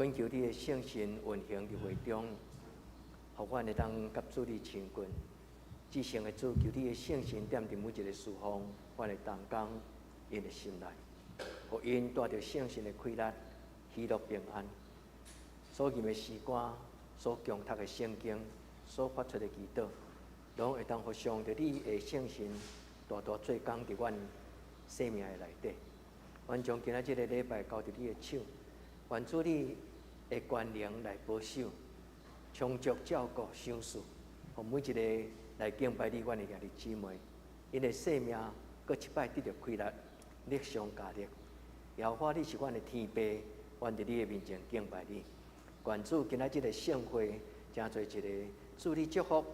懇求你的聖神運行佇會中，予阮會當佮主你親近。至聖的主，求你的聖神踮佇每一个事奉，阮的同工𪜶的心內，予𪜶帶著聖神的快樂、喜樂、平安。所吟的詩歌、所誦讀的聖經、所發出的祈禱，攏會當予上帝你的聖神大大做工佇阮生命的內底。阮將今仔這个禮拜交佇你的手，願主你的權能來保守、充足照顧、賞賜，予每一个來敬拜你，阮的兄弟姊妹，𪜶的生命閣一擺得著快樂，力上加力。耶和華，你是阮的天父，阮佇你的面前敬拜你。願主今仔這个聖會，成做一个主你祝福、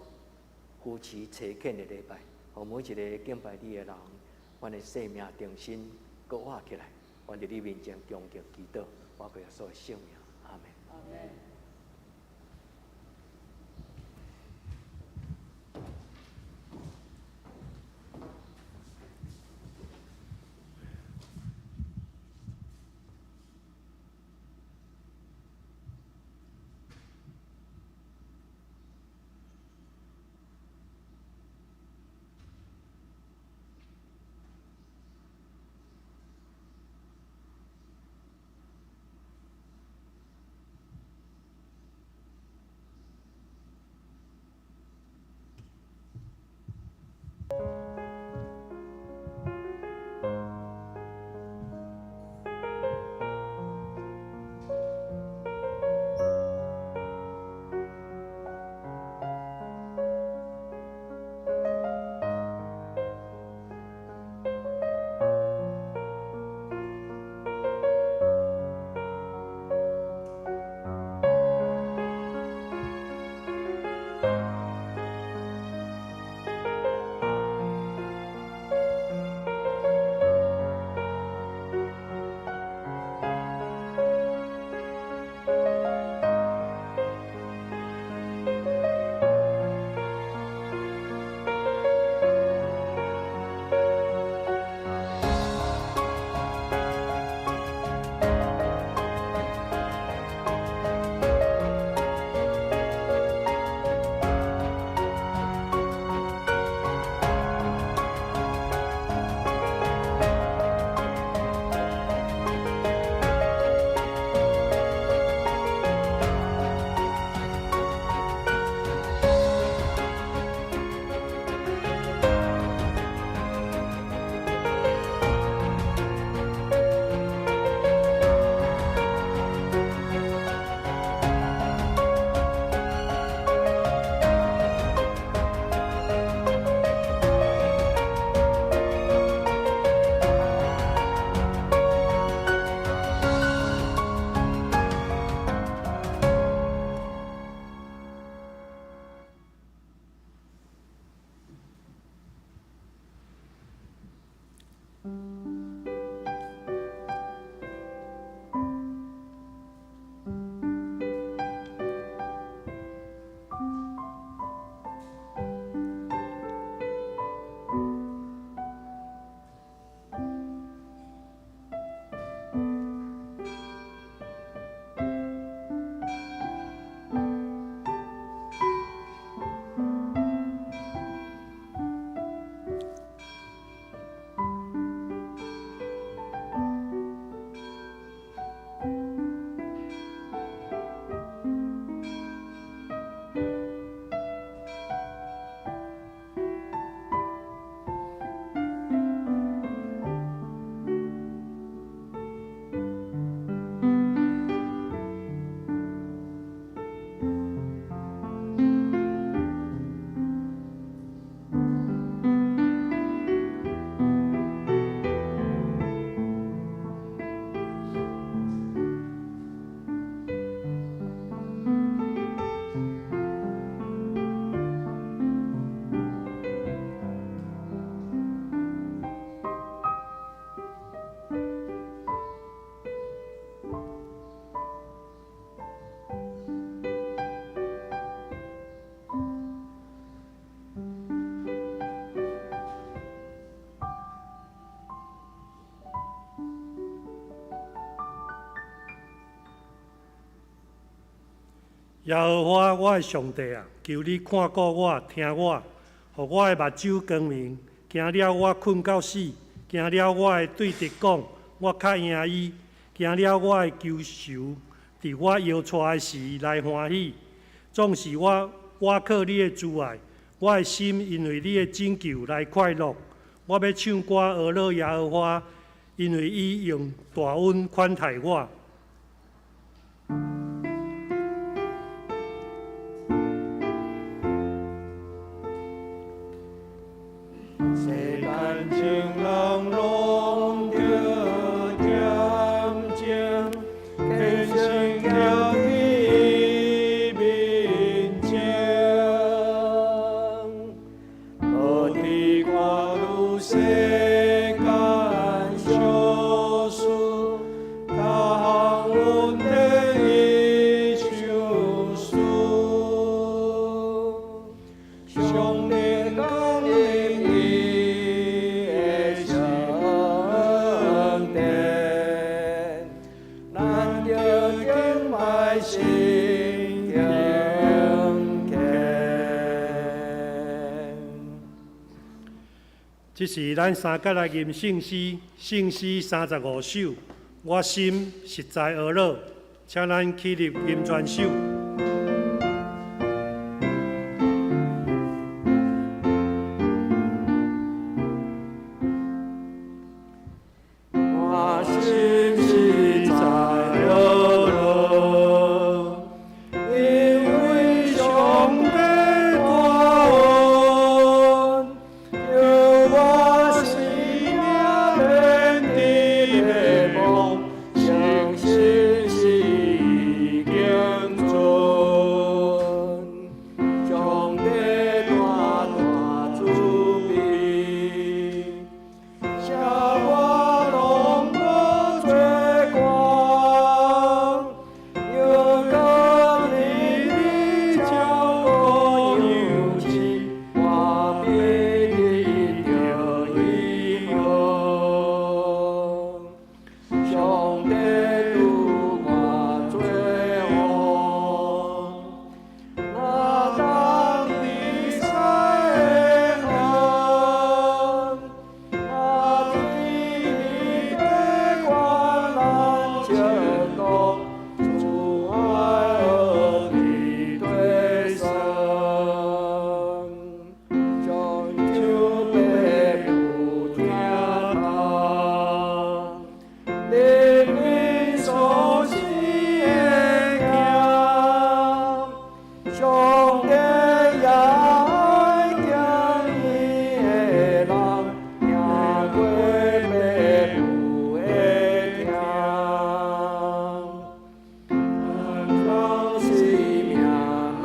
扶持、差遣的禮拜，予每一个敬拜你的人，阮的生命重新閣活起來。阮佇你面前恭敬祈禱，倚靠耶穌的聖名，阿門。阿門。耶和華我的上帝啊，求你看顧我，聽我，予我的目睭光明。驚了我睏到死，驚了我的對敵講，我較贏伊。驚了我的仇仇，佇我搖掣的時來歡喜。總是我倚靠你的慈愛，我的心因為你的拯救來快樂。我欲唱歌呵咾耶和華，因為伊用大恩款待我。世間情人攏著恬靜，虔誠徛佇伊面前，無佇看愈世間小事，逐項問題伊相思。上帝降臨伊的聖殿，咱著敬拜心敬虔。這是咱三節來吟聖詩，聖詩35首。我心實在呵咾，請咱起立吟全首。我心實在呵咾，因為上帝大恩，叫我生命免治滅亡，相信死已經存。上帝大大慈悲，赦我攏無罪過，又閣你照顧養飼，我必得著醫好。上帝拄我做王，若當離世的恨，若天地患難前路，主愛何必對生？將就白不聽他，人民所生的囝，上帝也愛疼伊的人，聽過爸母的疼。人生命若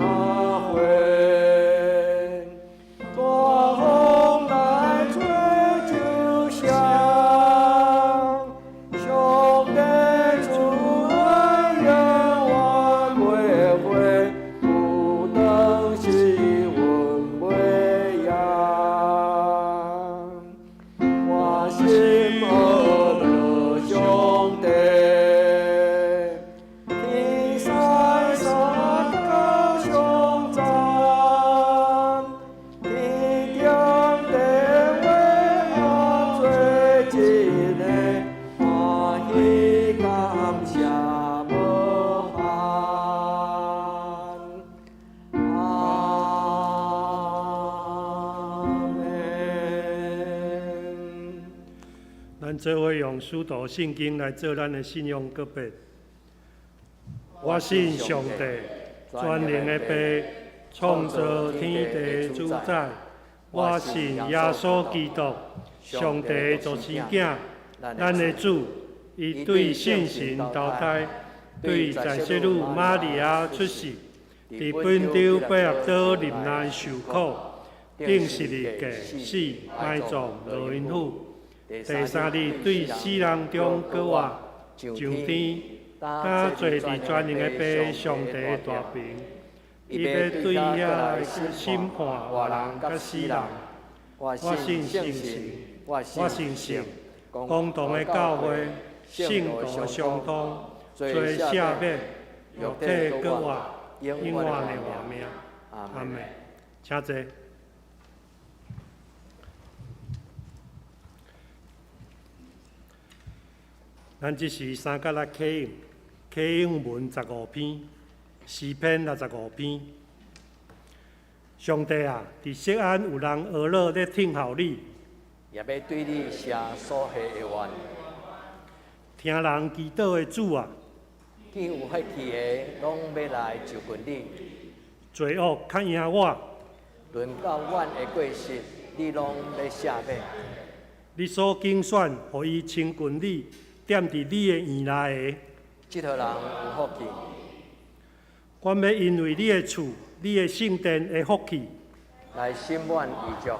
花，大風來吹就聲。上帝慈愛永遠袂悔，有當時阮袂贏。我心呵咾上帝，天使三交相讚，天頂地話化做一个，歡喜感謝無限。阿們。咱做伙用使徒信經來做咱的信仰告白。我信上帝，全能的父，創造天地的主宰。我信耶穌基督，上帝的獨生囝，咱的主。伊對聖神投胎，對在聖女瑪利亞出世，佇本丟彼拉多忍難受苦，釘十字架死，埋葬落陰府。第三日對死人中復活，上天，敢坐佇全能的父上帝的大爿。伊欲對遐來審判活人佮死人。我信聖神，我信聖公同的教會，聖徒相通，罪赦免，肉體復活，永永遠遠的的活活命。命。阿门。阿们。请坐。咱这时三角来启用，启用文十五篇，诗篇65篇。上帝啊，伫锡安有人呵咾咧听候你，也欲对你写所许的愿。听人祈祷的主啊，见有血气的，拢欲来就近你。罪恶较赢我，论到阮的过失，你拢欲赦免。你所拣选，予伊亲近你，踮伫你的院内的，這号人有福气。阮欲因为你的厝、你的圣殿的福气，来心满意足。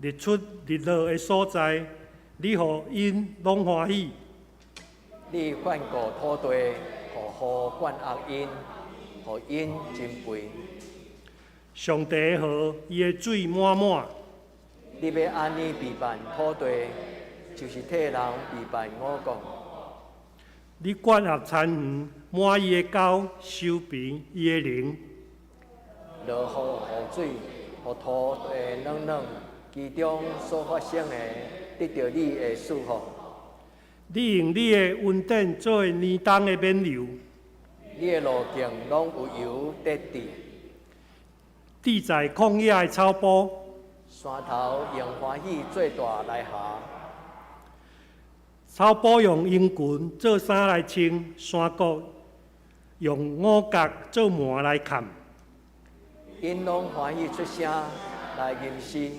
日出日落的所在，你予𪜶拢欢喜。你看顾土地，予雨灌压𪜶，予𪜶真肥。上帝的河，伊的水满满。你欲按呢备办土地，就是替人备办五谷。你灌压田园，满伊的沟，修平伊的陵。落予雨水，予土地软软，其中所发生的，得著你的赐福。你用你的恩典做年冬的免油，你的路径拢有油得滴。滴在旷野的草埔。山头用欢喜做大来下。草埔用羊群做衫来穿，山谷用五角做幔来盖。𪜶拢欢喜出声来吟诗。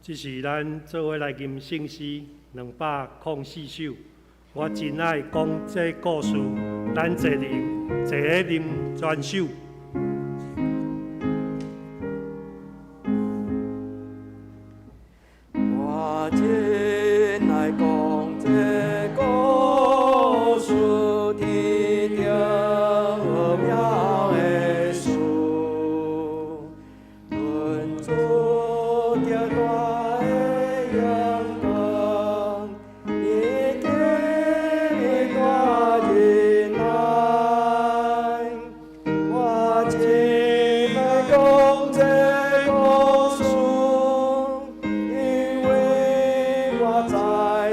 这是咱做伙来吟圣诗204首。我真爱讲这故事，咱坐啉，坐咧啉全首。我真爱讲这故事，天顶奥妙的事，论主极大的荣光，伊经大仁爱。我真爱讲这故事，因为我知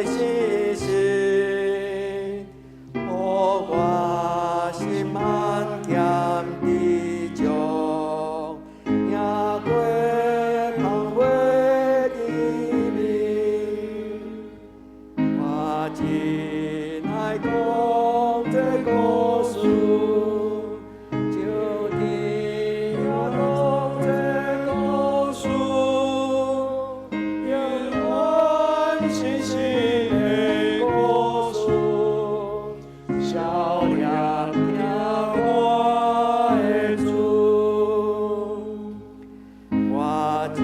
信实，予我心安兼知足，赢过芳花甜蜜。我真爱讲这故事，就听我讲这故事，永远信心的故事，少年听我的主。我真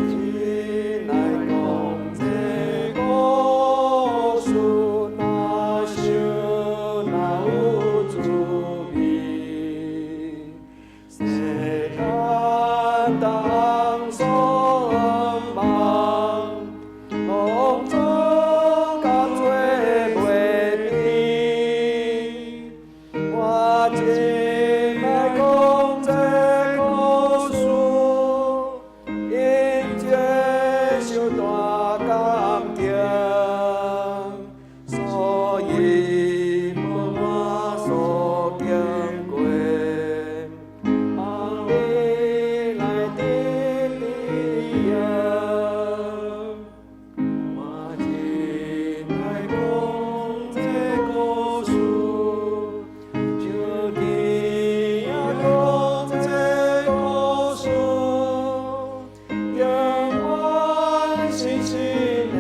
爱讲这故事，若想若有滋味，世间当所望，拢总甲做袂比。我真爱讲这故事，因这受大感动，所以无我所经过，望你来得利用。我真爱讲这故事，就听讲这故事，永远信心的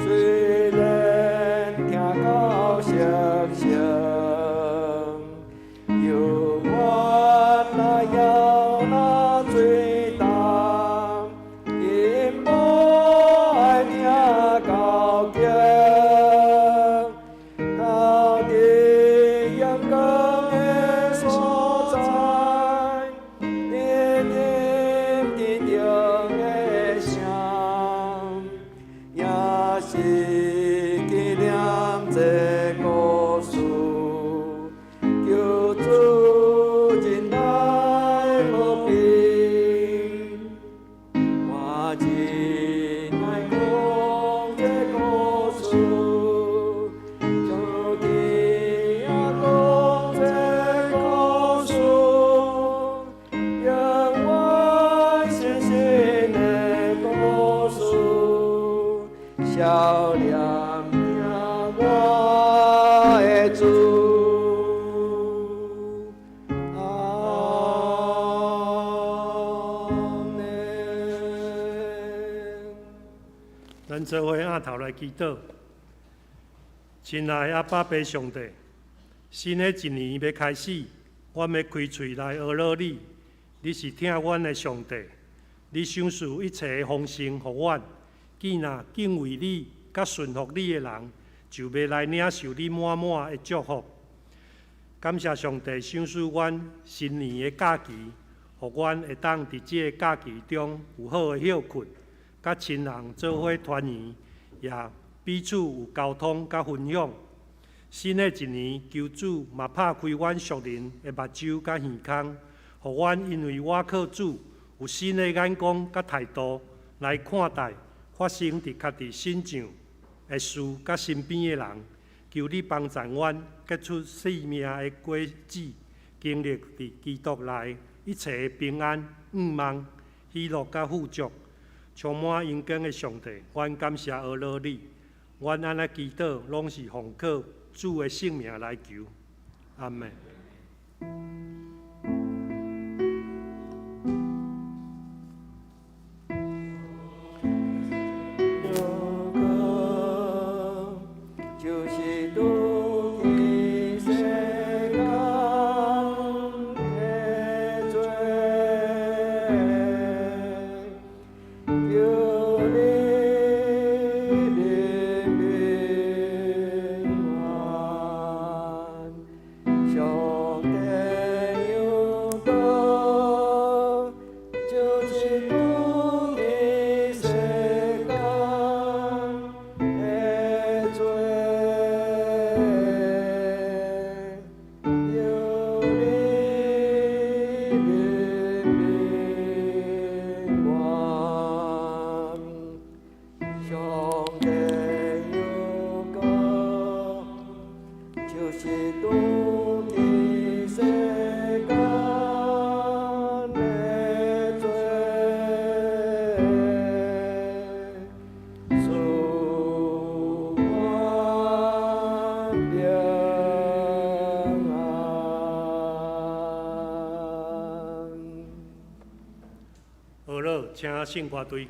雖然聽到熟悉，猶原若枵若水乾，因無愛聽到經，到佇陽光的所在，聽見天頂的聲，也是紀念這故事，求主忍耐無邊。我真愛講這故事，就聽講這故事，永遠新新的故事，少年聽我的主。阿們。咱做伙仰頭來祈禱。親愛阿爸父上帝，新的一年欲開始，阮欲開喙來阿羅你。你是疼阮的上帝，你賞賜一切的豐盛予阮。既若敬畏你、佮順服你的人，就欲來領受你滿滿的祝福。感謝上帝賞賜阮新年的假期，予阮會當佇這个假期中有好的歇睏，佮親人做伙團圓，也彼此有溝通佮分享。新的一年，求主嘛拍開阮屬靈的目睭佮耳孔，予阮因為倚靠主，有新的眼光佮態度來看待發生佇家己身上的事佮身邊的人。求你幫助阮結出生命的果子，經歷佇基督內一切的平安、向望、喜樂佮富足，充滿榮光的上帝，阮感謝阿羅你。阮按呢祈禱，攏是奉靠主的聖名來求。阿們。有個就是拄起世間的罪，求你憐憫阮，上帝有道，就是拄起世間的罪，求你憐憫阮，上帝有國，就是拄起世間的罪，賜阮平安。阿羅，請聖歌隊。耶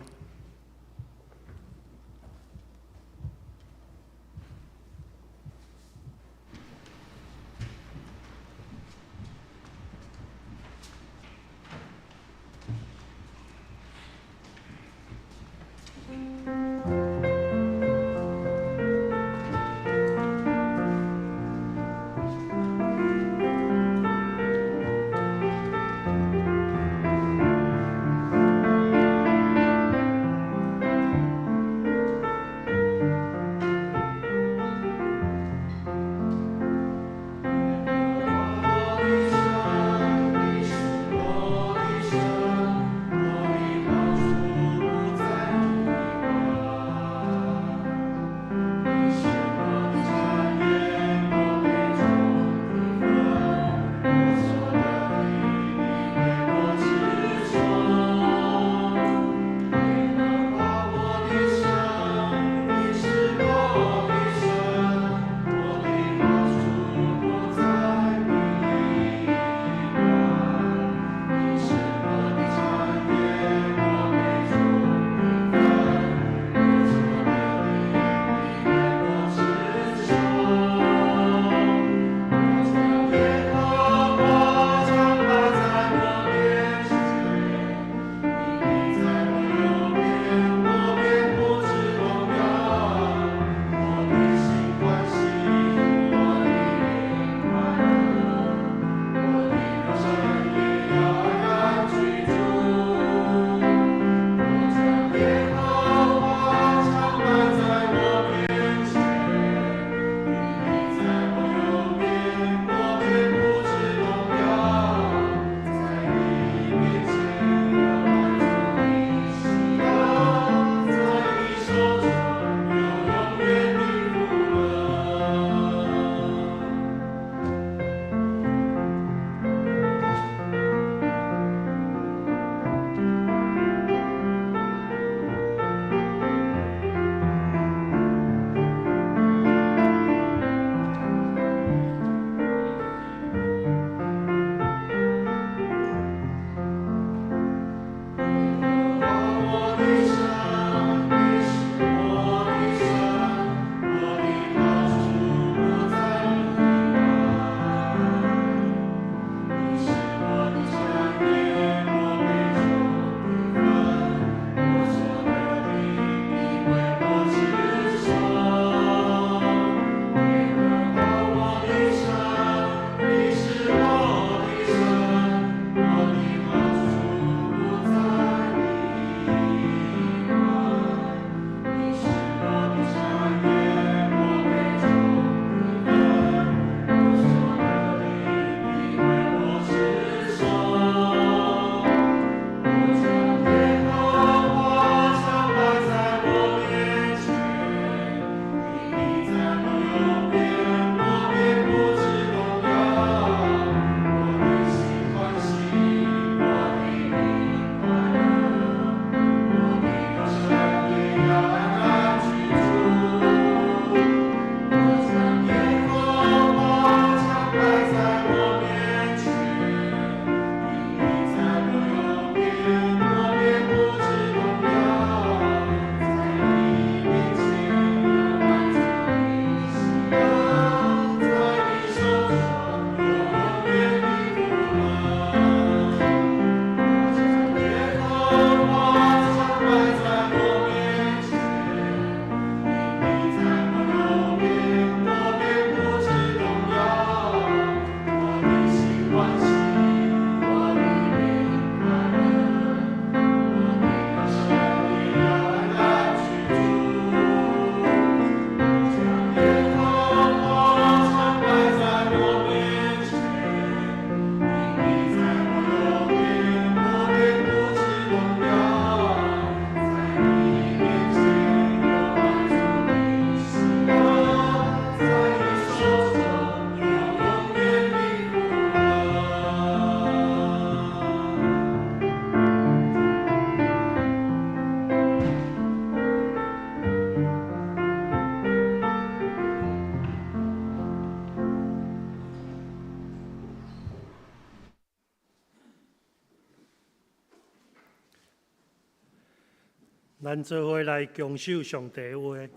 咱做伙來共守上帝話。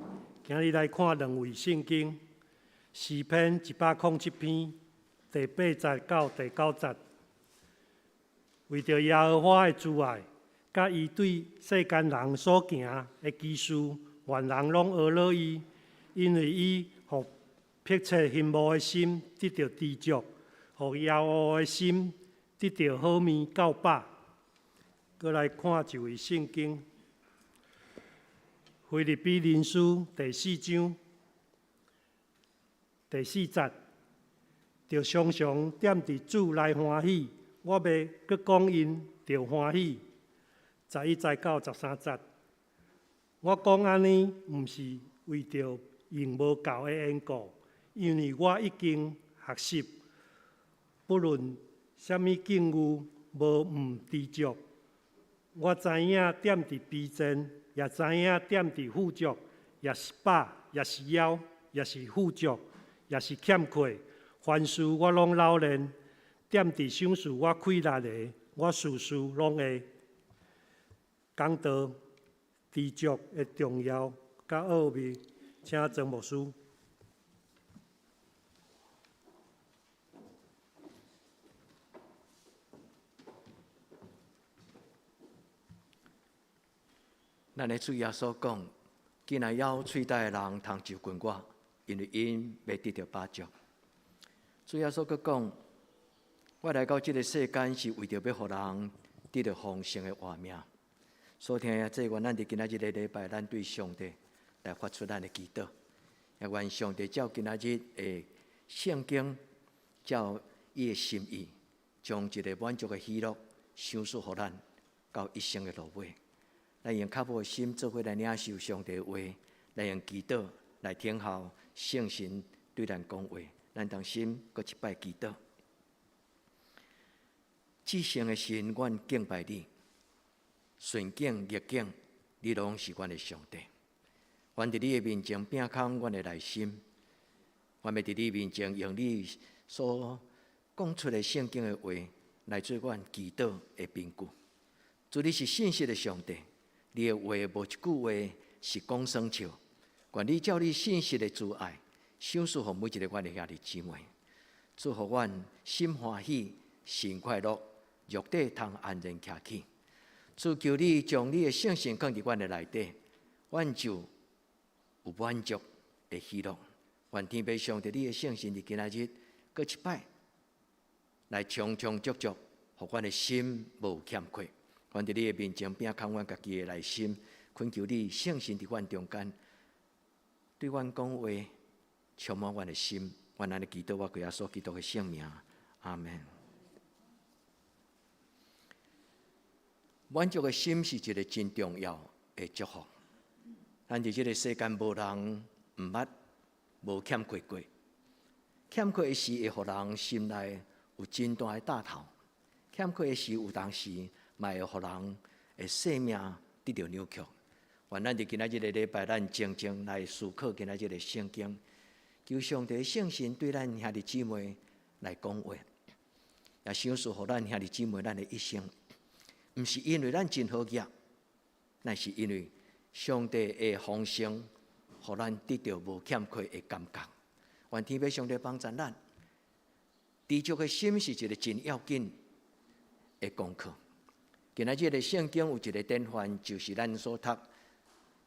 今日來看兩位聖經，詩篇107篇第八節到第九節。為著耶和華的慈愛，佮伊對世間人所行的奇事，願人攏呵咾伊，因為伊予迫切欣慕的心得著知足，予枵餓的心得著好麵夠飽。閣來看一位聖經，腓立比人書第四章第四節，著常常踮佇主內歡喜，我欲閣講𪜶著歡喜。11節到13節，我講按呢，毋是為著用無夠的緣故，因為我已經學習，不論啥物境遇，無毋知足。我知影踮佇卑賤，也知影踮佇富足，抑是飽，抑是枵，抑是富足，抑是欠缺，凡事我攏老練。踮佇賞賜我氣力的，我事事攏會。講到知足的重要佮奧秘，請曾牧師。咱的主耶穌講：飢若枵喙焦的人通就近我，因為𪜶欲得著飽足。主耶穌閣講：我來到這个世間是為著欲予人得著豐盛的活命。所聽的這願咱佇今仔日的禮拜，咱對上帝來發出咱的祈禱，也願上帝照今仔日的聖經，照伊的心意，將一个滿足的喜樂賞賜予咱，到一生的落尾。咱用較無的心做伙來領受上帝的話，來用祈禱來聽候聖神對咱講話。咱同心閣一擺祈禱。至聖的神，阮敬拜你，順境逆境，你攏是阮的上帝。阮佇你的面前摒空阮的內心，阮欲佇你面前用你所講出的聖經的話來做阮祈禱的憑據。主，你是信實的上帝。你的話無一句話是講耍笑，願你照你信實的慈愛，賞賜予每一个阮的兄弟姊妹，祝予阮心歡喜、神快樂，肉體通安然徛起。主求你將你的聖神放佇阮的內底，阮就有滿足的喜樂。願天父上帝你的聖神佇今仔日閣一擺來充充足足，予阮的心無欠缺。阮佇你的面前摒空阮家己的內心，懇求你聖神佇阮中間，對阮講話，充滿阮的心。阮按呢祈禱，我歸耶穌基督的聖名，阿們。滿足的心是一个真重要的祝福。咱佇這个世間無人毋捌無欠缺過，欠缺的時會予人心內有真大的擔頭，欠缺的時有當時嘛會予人的生命得著扭曲。願咱佇今仔日个禮拜，咱靜靜來思考今仔日个聖經，求上帝聖神對咱兄弟姊妹來講話，也賞賜予咱兄弟姊妹咱的一生，毋是因為咱真好額，乃是因為上帝的豐盛，予咱得著無欠缺的感覺。願天父上帝幫助咱，知足的心是一个真要緊的功課。今仔日个聖經有一个典範，就是咱所讀，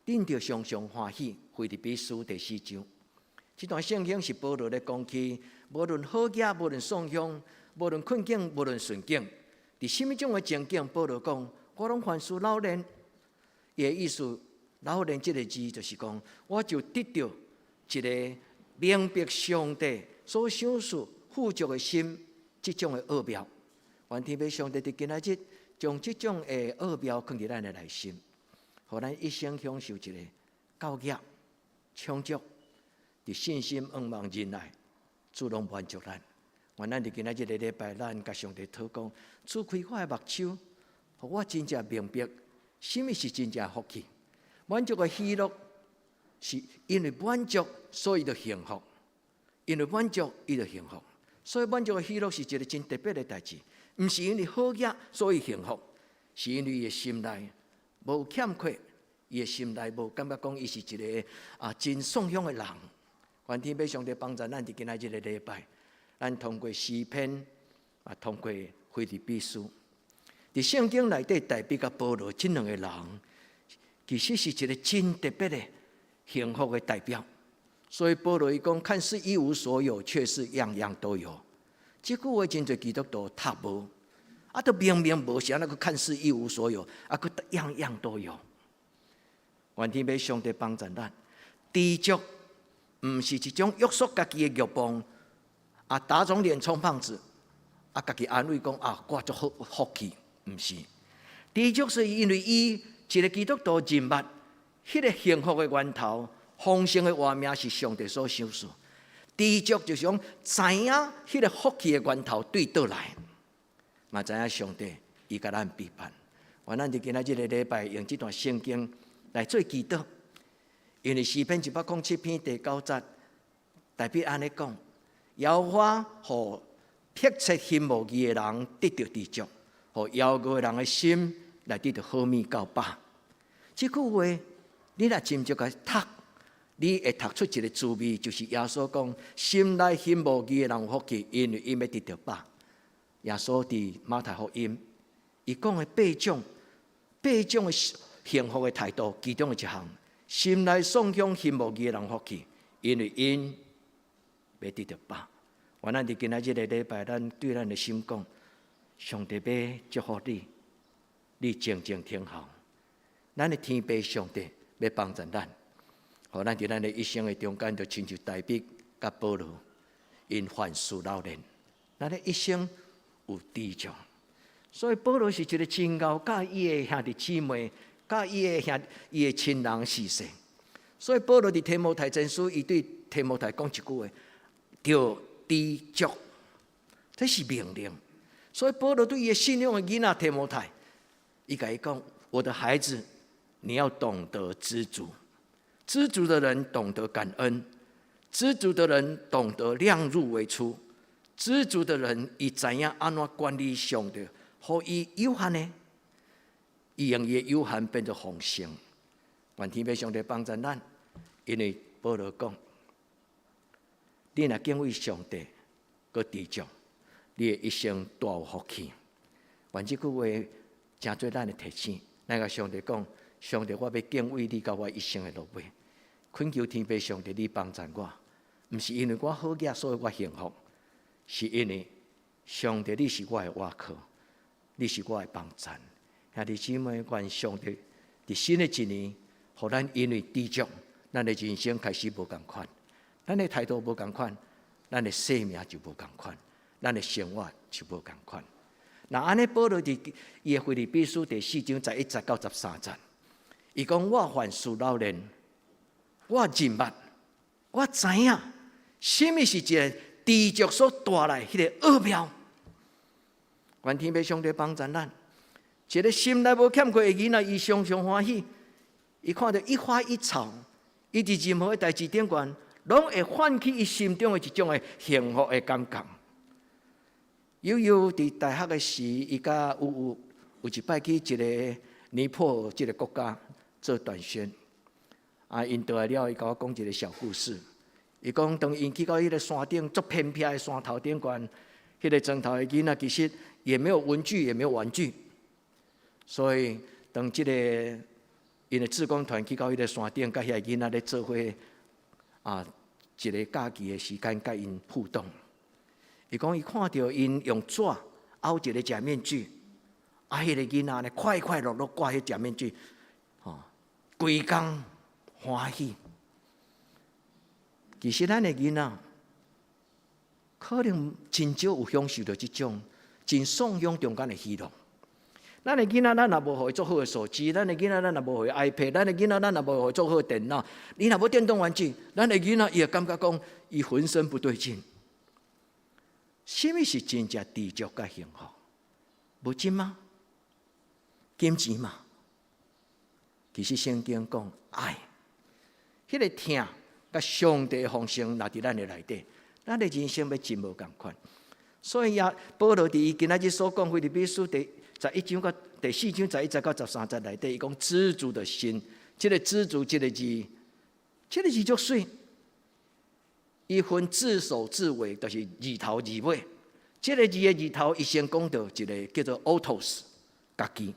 恁著常常歡喜，腓立比書第四章。這段聖經是保羅咧講起，無論好額，無論喪鄉，無論困境，無論順境，佇啥物種的情景，保羅講，我攏凡事老練。伊的意思，老練這个字就是講，我就得著一个明白上帝所賞賜富足的心，這種的奧妙。願天父上帝佇今仔日將這種的奧妙藏佇咱的內心，予咱一生享受一个夠額、充足，佇信心、仰望、忍耐，主攏滿足咱。願咱佇今仔日个禮拜，咱共上帝禱告，主開我的目睭，予我真正明白，啥物是真正福氣。滿足的喜樂，是因為滿足，所以就幸福；因為滿足，伊就幸福。所以滿足的喜樂是一个真特別的代誌，毋是因為好額所以幸福，是因為伊的心內無欠缺，伊的心內無感覺講伊是一個啊真頌響的人。願天父上帝幫助咱佇今仔日這個禮拜，咱通過詩篇啊，通過腓立比書，佇聖經內底，大衛佮保羅這兩個人，其實是一個真特別的幸福的代表。所以保羅伊講，看似一無所有，卻是樣樣都有。這句話真濟基督徒讀無，啊，都明明無啥，那閣看似一無所有，啊，閣樣樣都有。願天父上帝幫助咱，知足毋是一種約束家己的慾望，啊，打腫臉充胖子，啊，家己安慰講啊，我足好福氣，毋是。知足是因為伊一個基督徒認捌，彼個幸福的源頭、豐盛的活命是上帝所賞賜。知足就是講知影彼個福氣的源頭對佗來，嘛知影上帝伊共咱備辦。願咱佇今仔這個禮拜用這段聖經來做祈禱，因為詩篇107篇第九節，大衛按呢講：耶和華予迫切尋慕伊的人得著知足，予枵餓的人的心來得著好物夠飽。這句話，你若斟酌共讀，你會讀出一個滋味，就是耶穌講：心內尋慕義的人有福氣，因為𪜶欲得著飽。耶穌佇馬太福音，伊講的八種，八種的幸福的態度，其中的一項，心內頌響尋慕義的人有福氣，因為𪜶欲得著飽。願咱佇今仔這個禮拜，咱對咱的心講：上帝欲祝福你，你靜靜聽候。咱的天父上帝欲幫助咱，予咱佇咱的一生的中間，就親像大衛佮保羅，𪜶凡事老練，咱的一生有知足。所以保羅是一個真𠢕，佮伊的兄弟姊妹，佮伊的兄伊的親人視線。所以保羅佇提摩太前書，伊對提摩太講一句話：著知足，這是命令。所以保羅對伊的信仰的囡仔提摩太，伊共伊講：我的孩子，你要懂得知足。知足的人懂得感恩，知足的人懂得量入為出，知足的人伊知影按怎管理上帝，予伊有限的，伊用伊的有限變做豐盛。願天父上帝幫助咱，因為保羅講：你若敬畏上帝，閣知足，你的一生大有福氣。願這句話成做咱的提醒，咱共上帝講：上帝，我欲敬畏你到我一生的落尾。懇求天父上帝，你幫助我，毋是因為我好額，所以我幸福，是因為上帝你是我的倚靠，你是我的幫贊。兄弟姊妹，願上帝佇新的一年，予咱因為知足，咱的人生開始無仝款，咱的態度無仝款，咱的生命就無仝款，咱的生活就無仝款。若按呢，保羅佇伊的腓立比書第四章十一節到十三節，伊講我凡事老練，我認捌，我知影，啥物是一個知足所帶來彼個奧妙。願天父上帝幫助咱，一個心內無欠缺的囡仔，伊常常歡喜，伊看著一花一草，伊佇任何的代誌頂懸，攏會喚起伊心中的一種的幸福的感覺。悠悠佇大學的時，伊佮有有有一擺去一個尼泊爾這個國家做短宣。啊，𪜶倒來了，伊共我講一個小故事。伊講，當𪜶去到彼個山頂，足偏僻的山頭頂懸，彼個莊頭的囡仔其實也沒有文具，也沒有玩具。所以，當這個𪜶的志工團去到彼個山頂，佮遐囡仔咧做伙啊，一個假期的時間，佮𪜶互動。伊講，伊看著𪜶用紙凹一個假面具，啊，彼個囡仔呢，快快樂樂掛彼假面具，吼，規工歡喜。其實咱的囡仔可能真少有享受著這種真頌響中間的喜樂。咱的囡仔，咱若無予伊足好的手機，咱的囡仔，咱若無予伊 iPad，咱的囡仔，咱若無予伊足好的電腦，你若無電動玩具，咱的囡仔伊會感覺講伊渾身不對勁。啥物是真正知足佮幸福？物質嗎？金錢嗎？其實聖經講愛，彼個疼佮上帝豐盛，若佇咱的內底，咱的人生欲真無仝款。所以啊，保羅佇伊今仔日所講，腓立比書第十一章到第四章十一節到十三節內底，伊講知足的心，這个知足這个字，這个字足媠。伊分字首字尾，就是字頭字尾。這个字的字頭，伊先講著一个叫做 autos，家己。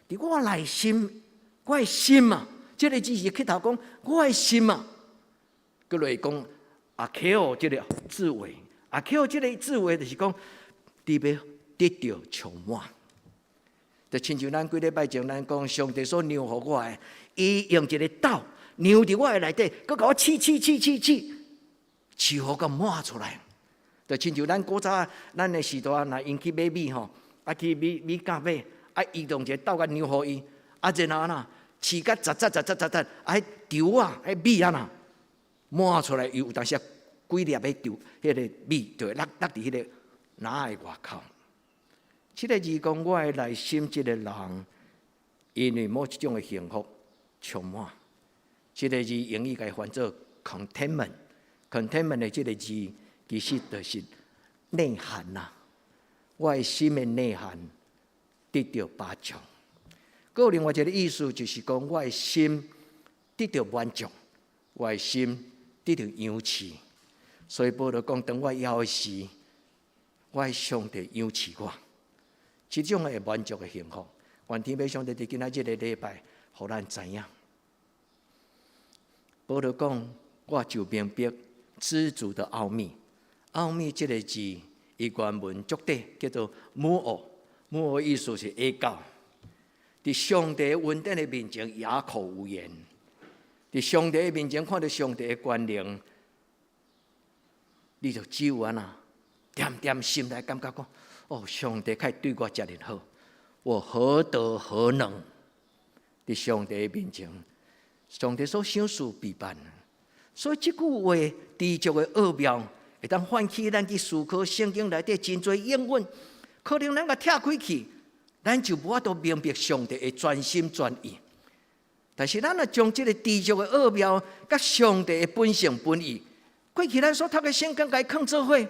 佇我內心，我的心啊，這个字是開頭講我的心啊。閣落講 archeo 這个字尾，archeo 這个字尾就是講，你欲得著充滿。就親像咱幾禮拜前咱講，上帝所讓予我的，伊用一个斗量佇我的內底，閣共我試試試試試，試予共滿出來。就親像咱古早咱的時代，若𪜶去買米吼，啊去米米店買，啊伊用一个斗共量予伊，啊然後呐，試甲實實實實實實，啊彼球仔，彼米啊呐滿出來，伊有當時幾粒彼球，彼个米就會落落佇彼个籃的外口。這个字講我的內心，這个人因為某一種的幸福充滿。這个字英語共翻做 contentment，contentment 的這个字其實就是內涵呐。我的心的內涵得著飽足。閣有另外一个意思，就是講我的心得著滿足，我的心得著養飼。所以保羅講，當我枵的時，我的上帝養飼我。這種會滿足的幸福，願天父上帝佇今仔這个禮拜，予咱知影。保羅講，我就明白知足的奧秘。奧秘這个字，伊原文足短，叫做 muo，muo 意思是啞口。佇上帝恩典的面前，啞口無言。佇上帝的面前，看著上帝的權能，你就只有按呢，恬恬心內感覺講：哦，上帝較對我遮爾好，我何德何能？佇上帝的面前，上帝所賞賜備辦。所以這句話知足的奧妙，會當喚起咱去思考聖經內底真濟應允，可能咱共拆開去，咱就無法度明白上帝的全心全意。但是咱若將這个知足的奧妙，佮上帝的本性本意，過去咱所讀的聖經共伊囥做伙，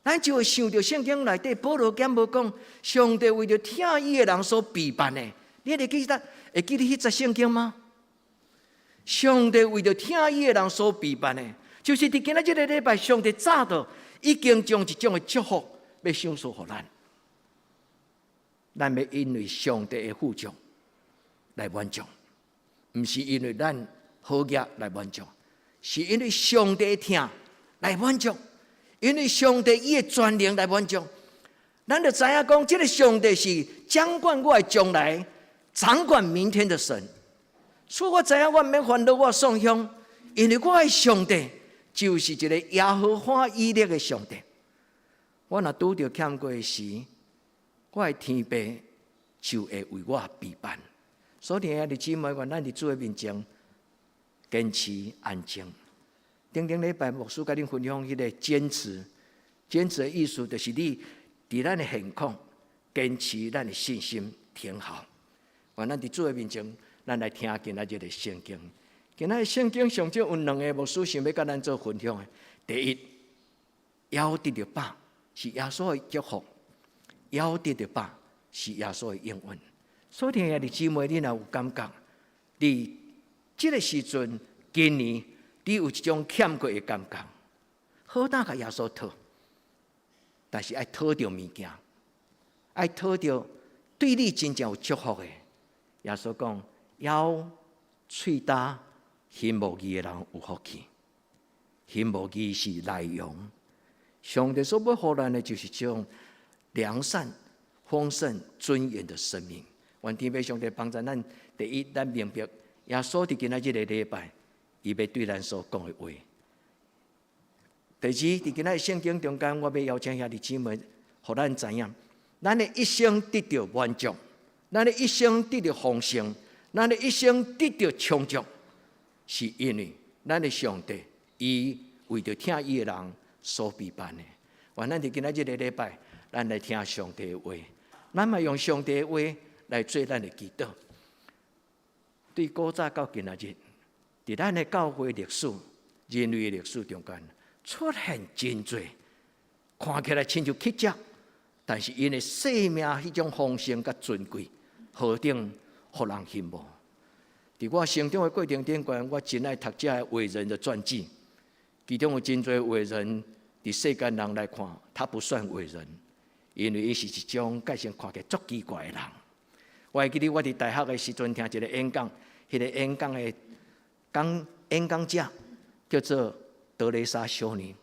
咱就會想著聖經內底保羅敢無講，上帝為著疼伊的人所備辦的，你會記得？會記得彼節聖經嗎？上帝為著疼伊的人所備辦的，就是佇今仔這个禮拜，上帝早就已經將一種的祝福欲賞賜予咱。咱欲因為上帝的富足來滿足，毋是因為咱好額來滿足，是因為上帝的疼來滿足，因為上帝伊的權能來滿足。咱就知影講，這个上帝是掌管我的將來、掌管明天的神。所以我知影我毋免煩惱我創鄉，因為我的上帝就是一个耶和華以勒的上帝。我若拄著欠過時，我的天父就會為我備辦。所以，兄弟姊妹，願咱佇主的面前堅持安靜。頂頂禮拜牧師共恁分享彼个堅持，堅持的意思就是你佇咱的現況堅持咱的信心，挺好。願咱佇主的面前，咱來聽今仔日的聖經。今仔日聖經上少有兩个牧師想欲共咱做分享的。第一，枵得著飽是耶穌的祝福，枵得著飽是耶穌的應允。所以，兄弟姊妹，你若有感覺，佇這个時陣，今年你有一種欠過的感覺，好膽共耶穌討，但是愛討著物件，愛討著對你真正有祝福的。耶穌講：枵喙焦心無義的人有福氣，心無義是內容。上帝所欲予咱的，就是這種良善、豐盛、尊嚴的生命。願天父上帝幫助咱。第一，咱明白耶穌佇今仔這个禮拜，伊欲對咱所講的話。第二，佇今仔聖經中間，我欲邀請兄弟姊妹，予咱知影，咱的一生得著滿足，咱的一生得著豐盛，咱的一生得著充足，是因為咱的上帝，伊為著疼伊的人所備辦的。願咱佇今仔這个禮拜，咱來聽上帝的話，咱嘛用上帝的話來做咱的祈禱。對古早到今仔日，佇咱的教會歷史、人類的歷史中間，出現真濟看起來親像乞食，但是𪜶的生命彼種豐盛佮尊貴，何等予人羨慕。佇我成長的過程頂懸，我真愛讀這个偉人的傳記，其中有真濟偉人，佇世間人來看，他不算偉人，因為伊是一種個性看起來足奇怪的人。我會記得我佇大學的時陣聽一个演講，彼个演講的講演講者叫做德蕾莎修女。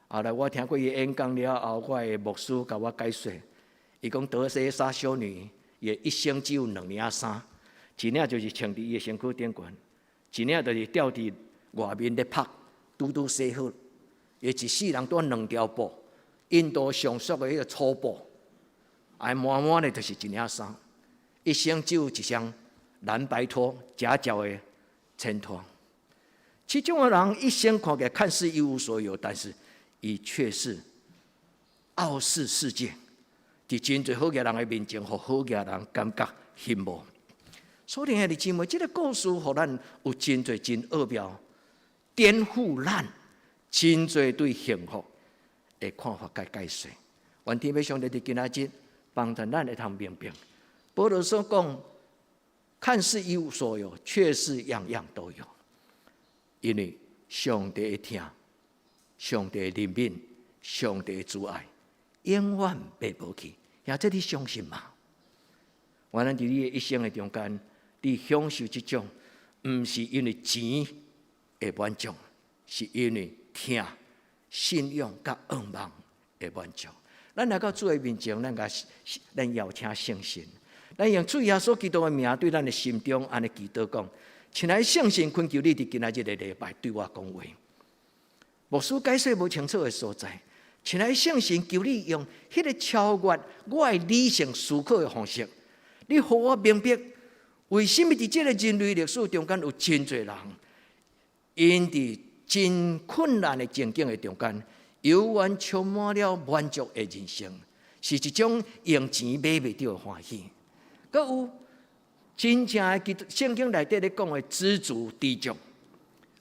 後來我聽過伊演講了後，我的牧師共我解說，伊講德蕾莎修女伊一生只有兩領衫。一領就是穿佇伊的身軀頂懸，一領就是吊佇外面咧曝，拄拄洗好。伊一世人蹛兩條布，印度上俗的彼个粗布，啊滿滿的就是一領衫。一生只有一雙藍白拖，夾腳的前拖。這種的人一生看起來看似一無所有，但是伊卻是傲視世界，佇真濟好額人的面前，予好額人感覺羨慕。所以兄弟姊妹，這个故事予咱有真濟真奧妙，顛覆咱真濟對幸福的看法佮解說。願天父上帝佇今仔日幫助咱會通明白，保羅所講，看似一無所有，卻是樣樣都有。因為上帝的疼，上帝的憐憫，上帝的慈愛，永遠袂無去。兄弟，你相信嗎？願咱佇你的一生的中間，你享受這種，毋是因為錢的滿足，是因為疼、信仰佮仰望的滿足。咱來到主的面前，咱邀請聖神，咱用主耶穌基督的名對咱的心中按呢祈禱講：親愛的聖神，懇求你佇今仔日的禮拜對我講話。牧師解說無清楚的所在，親愛的聖神，求你用彼个超越我的理性思考的方式，你予我明白，為什麼佇這个人類歷史中間有真濟人，𪜶佇真困難的情境的中間，猶原充滿了滿足的人生，是一種用錢買袂著的歡喜。閣有真正的基督聖經內底咧講的知足知足，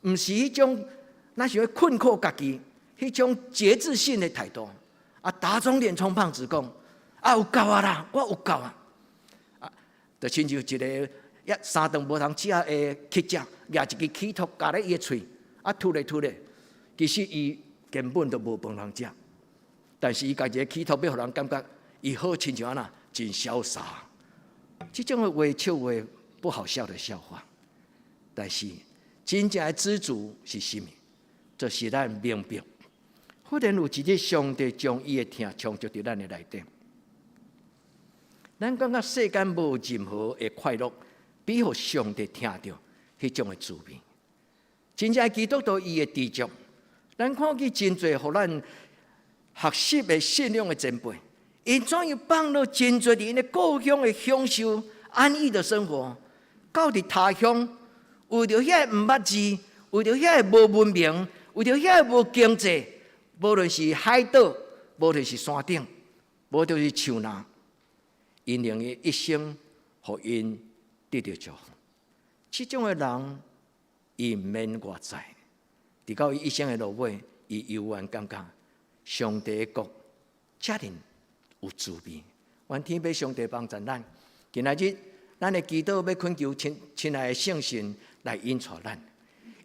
毋是彼種那是會困苦家己，彼種節制性的態度。啊，打腫臉充胖子講，啊有夠啊啦，我有夠啊。啊，就親像一个一三頓無通食的乞食，舉一支起托夾咧伊的喙，啊吐咧吐咧，其實伊根本就無飯通食，但是伊家一个起托欲予人感覺伊好親像按怎，真瀟灑。這種的話笑話不好笑的笑話，但是真正的知足是啥物？就是咱明白，忽然有一日上帝將伊的疼充足佇咱的內底，咱感覺世間無任何的快樂，比予上帝疼著彼種的滋味。真正基督徒伊的知足，咱看見真濟予咱學習的信仰的前輩，𪜶怎樣放落真濟佇𪜶的故鄉的享受安逸的生活，到佇他鄉為著遐个毋捌字，為著遐个無文明，為著遐个無經濟，無論是海島，無論是山頂，無就是樹林，𪜶用伊一生予𪜶得著祝福。這種的人，伊毋免外在，直到伊一生的落尾，伊猶原感覺上帝的國遮爾有滋味。願天父上帝幫助咱，今仔日咱的祈禱欲懇求親親愛的聖神來引帶咱，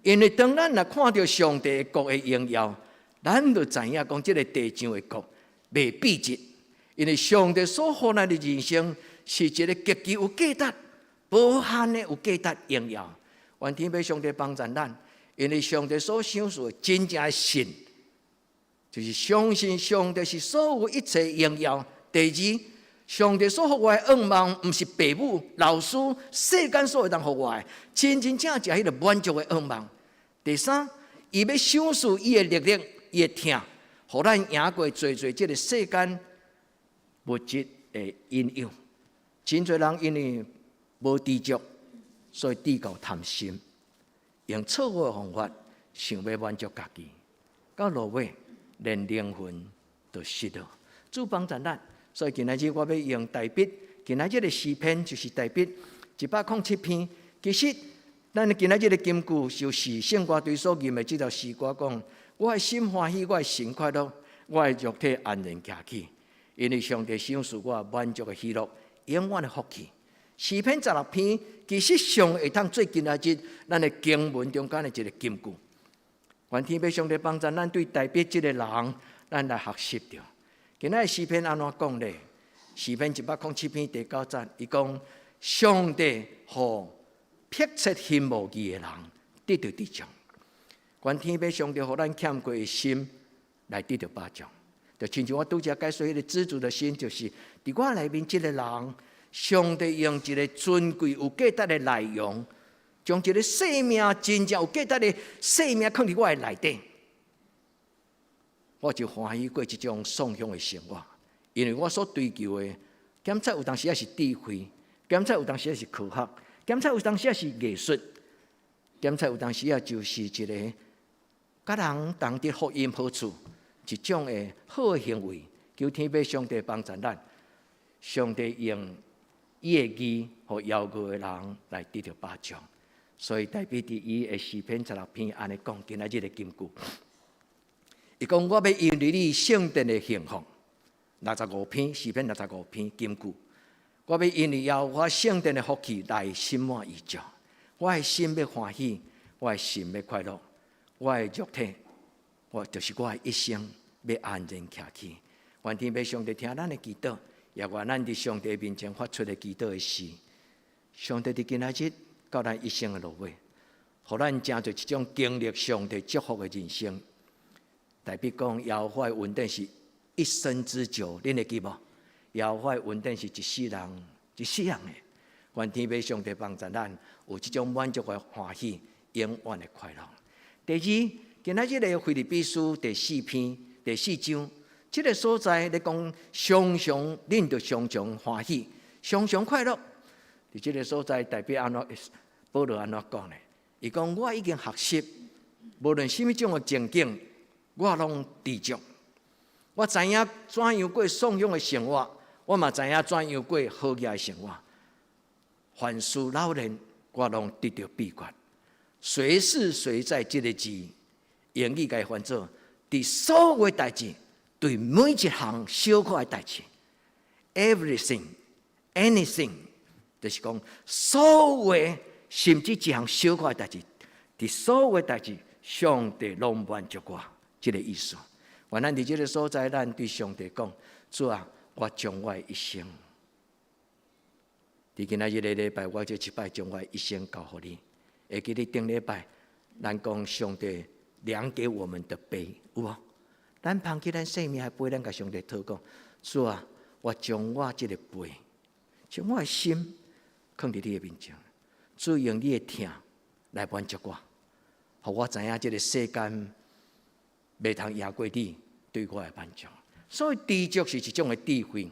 因為當咱若看著上帝的國的榮耀，咱就知影講這个地上的國袂比得。因為上帝所予咱的人生是一个極其有價值、無限的有價值榮耀。願天父上帝幫助咱，因為上帝所賞賜的真正的信，就是相信上帝是所有一切榮耀。第二，上帝所予我的願望，毋是父母、老師、世間所會當予我的，真真正正彼个滿足的願望。第三，伊欲賞賜伊的力量、伊的疼，予咱贏過濟濟這个世間物質的引誘。真濟人因為無知足，所以至到貪心，用錯誤的方法想欲滿足家己，到落尾連靈魂都失落。主幫助咱，所以今仔日我欲用大衛，今仔日的詩篇就是大衛107篇。其實，咱今仔日的金句就是聖歌隊所吟的這條詩歌講：我的心歡喜，我的神快樂，我的肉體安然徛起，因為上帝賞賜我滿足的喜樂，永遠的福氣。詩篇十六篇其實上會當做今仔日咱的經文中間的一個金句。願天父上帝幫助咱對大衛這个人，咱來學習著。今仔日詩篇按怎講咧？詩篇107篇第九節，伊講上帝予迫切欣慕伊的人得著得獎。願天父上帝予咱欠缺的心來得著飽足。就親像我拄才解說彼个知足的心，就是佇我內面這个人，上帝用一个尊貴有價值的內容，將一个生命真正有價值的生命囥佇我的內底，我就歡喜過這種送享的生活。因為我所追求的，檢測有當時仔是智慧，檢測有當時仔是科學，檢測有當時仔是藝術，檢測有當時仔就是一个佮人同得福音好處一種的好的行為。求天父上帝幫助咱，上帝用伊的義予枵餓的人來得著飽足。所以大衛佇伊的詩篇十六篇按呢講，今仔日的金句，伊講我欲因為你聖殿的幸福。六十五篇詩篇六十五篇金句，我欲因為耶和華聖殿的福氣來心滿意足。我的心欲歡喜，我的心欲快樂，我的肉體，我就是我的一生欲安然徛起。願天父上帝聽咱的祈禱，也願咱佇上帝面前發出的祈禱的時，上帝佇今仔日到咱一生的落尾，予咱成做一種經歷上帝祝福的人生。大衛講耶和華的恩典是一生之久，恁會記無？耶和華的恩典是一世人，一世人的。願天父上帝幫助咱有這種滿足的歡喜，永遠的快樂。第二，今仔日的腓立比書第四篇第四章，這个所在咧講，常常恁著常常歡喜，常常快樂。佇這个所在，大衛按怎保羅按怎講咧？伊講我已經學習，無論啥物種的情景，我攏知足。我知影怎樣過散養的生活，我嘛知影怎樣過好額的生活。凡事老練，我攏得著秘訣。隨時隨在這个字，英語共伊翻做：佇所有代誌，對每一項小可的代誌，everything, anything，就是講所有甚至一項小可的代誌，佇所有代誌，上帝攏滿足我，這个意思。願咱佇這个所在，咱對上帝講：主啊，我將我的一生，佇今仔日个禮拜，我這一擺將我的一生交予你。會記得頂禮拜，咱講上帝量給我們的杯，有無？咱捧起咱生命的杯，咱共上帝討講：主啊，我將我這个杯，將我的心囥佇你的面前，主用你的疼來滿足我，予我知影這个世間袂通贏過你對我的滿足。所以知足是一種的智慧。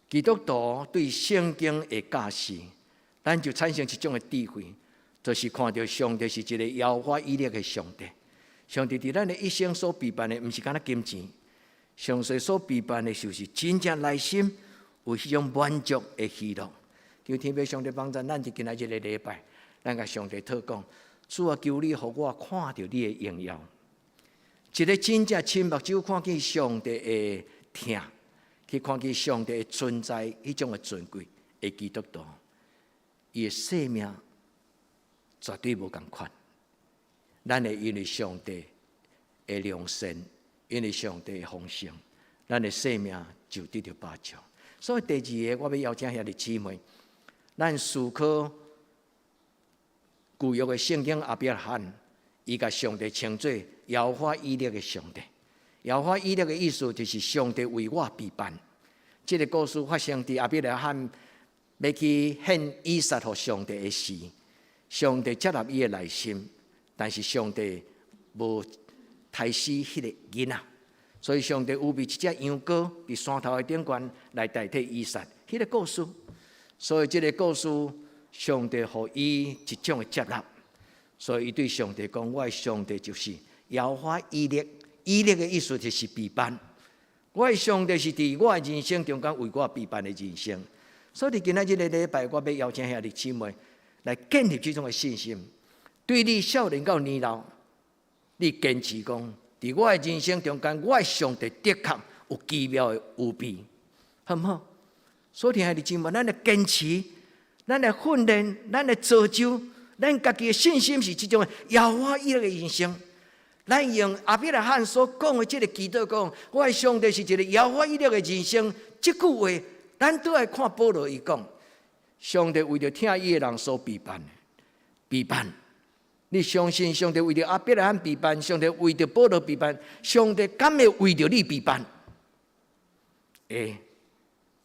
基督徒對聖經的教示，咱就產生一種的智慧，就是看著上帝是一個耶和華以勒的上帝。上帝佇咱的一生所備辦的，毋是干焦金錢，上帝所備辦的，就是真正內心有彼種滿足的喜樂。求天父上帝幫助咱，佇今仔日个禮拜，咱共上帝討講：主啊，求你予我看著你的榮耀。一个真正親目睭看見上帝的疼，去看見上帝的存在，彼種的尊貴的基督徒，伊的生命絕對無仝款。咱會因為上帝的良善，因為上帝的豐盛，咱的生命就得著飽足。所以第二個，我欲邀請兄弟姊妹，咱思考舊約的聖經亞伯拉罕，伊共上帝稱做耶和華以勒的上帝。耶和華以勒的意思就是上帝為我備辦。這个故事發生佇亞伯拉罕欲去獻以撒予上帝的時，上帝接納伊的內心，但是上帝無刣死彼个囡仔，所以上帝預備一隻羊羔佇山頭的頂懸來代替以撒。彼个故事，所以這个故事，上帝予伊一種的接納，所以伊對上帝講：我的上帝就是耶和華以勒，以勒的意思就是備辦。我的上帝是佇我的人生中間為我備辦的人生。所以今仔日个禮拜，我欲邀請兄弟姊妹來建立這種的信心。對你少年到年老，你堅持講，佇我的人生中間，我的上帝的確有奇妙的預備，好毋好？所以兄弟姊妹，咱的堅持，咱的訓練，咱的造就，咱家己的信心是這種的耶和華以勒的人生。咱用亞伯拉罕所講的這个祈禱講，我的上帝是一个耶和華以勒的人生。這句話，咱都愛看保羅伊講，上帝為著疼伊的人所備辦的，備辦。你相信上帝為著亞伯拉罕備辦，上帝為著保羅備辦，上帝敢會為著你備辦？會，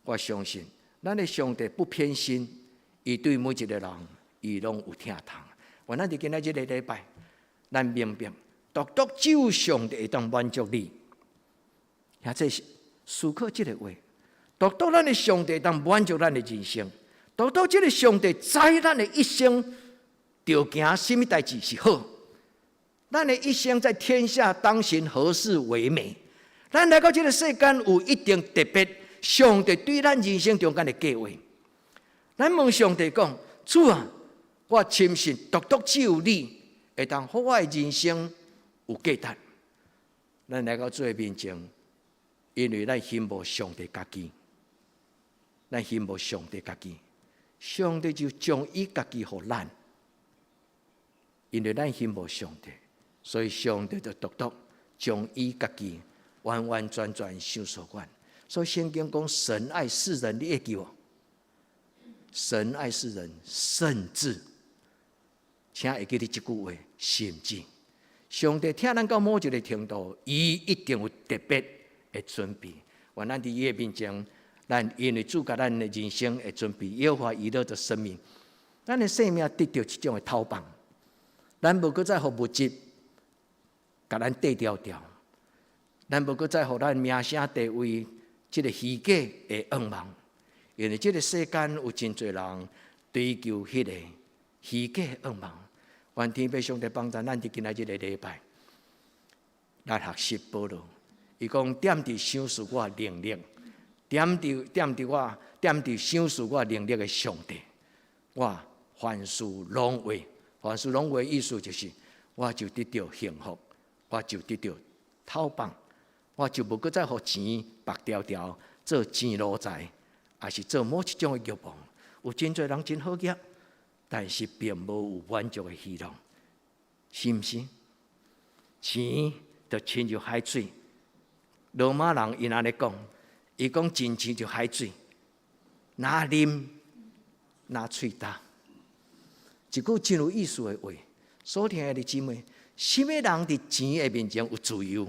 我相信，咱的上帝不偏心，伊對每一个人，伊攏有疼痛。願咱佇今仔這个禮拜，咱明白，獨獨只有上帝會當滿足你。或者是思考這个話，獨獨咱的上帝會當滿足咱的人生，獨獨這个上帝知咱的一生著行啥物代誌是好。咱的一生在天下當行何事為美。咱來到這个世間有一定特別，上帝對咱人生中間的計劃。咱問上帝講：主啊，我深信獨獨只有你會當予我的人生有價值。咱來到主的面前，因為咱欣慕上帝家己，咱欣慕上帝家己，上帝就將伊家己予咱。因為咱欣慕上帝，所以上帝就獨獨將伊家己完完全全賞賜阮。所以聖經講神愛世人，你會記無？神愛世人，甚至，請會記得這句話，甚至上帝疼咱到某一个程度，伊一定有特別的準備。願咱佇伊的面前，咱因為主共咱的人生的準備，耶和華以勒的生命，咱的生命得著這種的透放，咱無閣再予物質共咱綴牢牢，咱無閣再予咱名聲地位這个虛假的願望，因為這个世間有真濟人追求彼个虛假的願望。願天父上帝幫助咱佇今仔這个禮拜，來學習保羅。伊講踮佇賞賜我能力，踮佇我踮佇賞賜我能力的上帝，我凡事攏會，凡事攏會意思就是，我就得著幸福，我就得著透放，我就無閣再予錢縛牢牢做錢奴才，抑是做某一種的欲望。有真濟人真好額，但是並無有滿足的喜樂，是毋是？錢就親像海水，羅馬人𪜶按呢講，伊講錢親像海水，若啉若喙焦。一句真有意思的話，所聽的姊妹，啥物人佇錢的面前有自由？